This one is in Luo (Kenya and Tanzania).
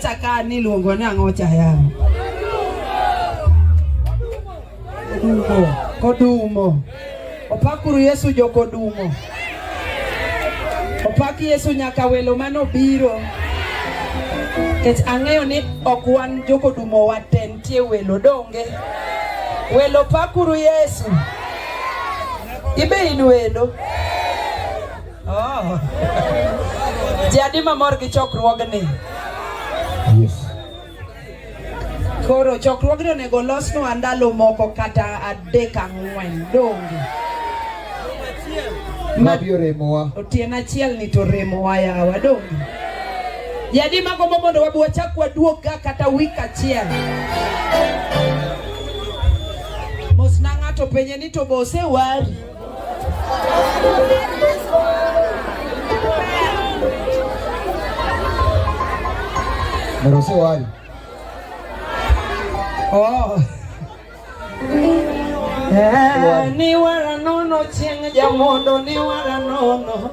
cha ka ni iluongo ni ang'o cha yawa? Kodumo. Kodumo. Opakuru Yesu jokodumo. Opak Yesu nyaka welo manobiro. Nikech ang'eyo ni ok wan jokodumo wate nitie welo donge. Welo pakuru Yesu. Ibe in welo. Oh. Ji adi mamor gi chokruogni? Yes. Koro chokruogni onego olosnwa ndalo moko kata adek ang'wen donge? Mabi oremowa. Otieno achiel ni to remowa yawa donge? Ji adi magombo mondo wabi wachak waduog ka kata wik achiel? Mosna ng'ato penye ni to be osewari? Mero osewari. Oh. Eh, ni wara nono chieng' jamondo ni wara nono.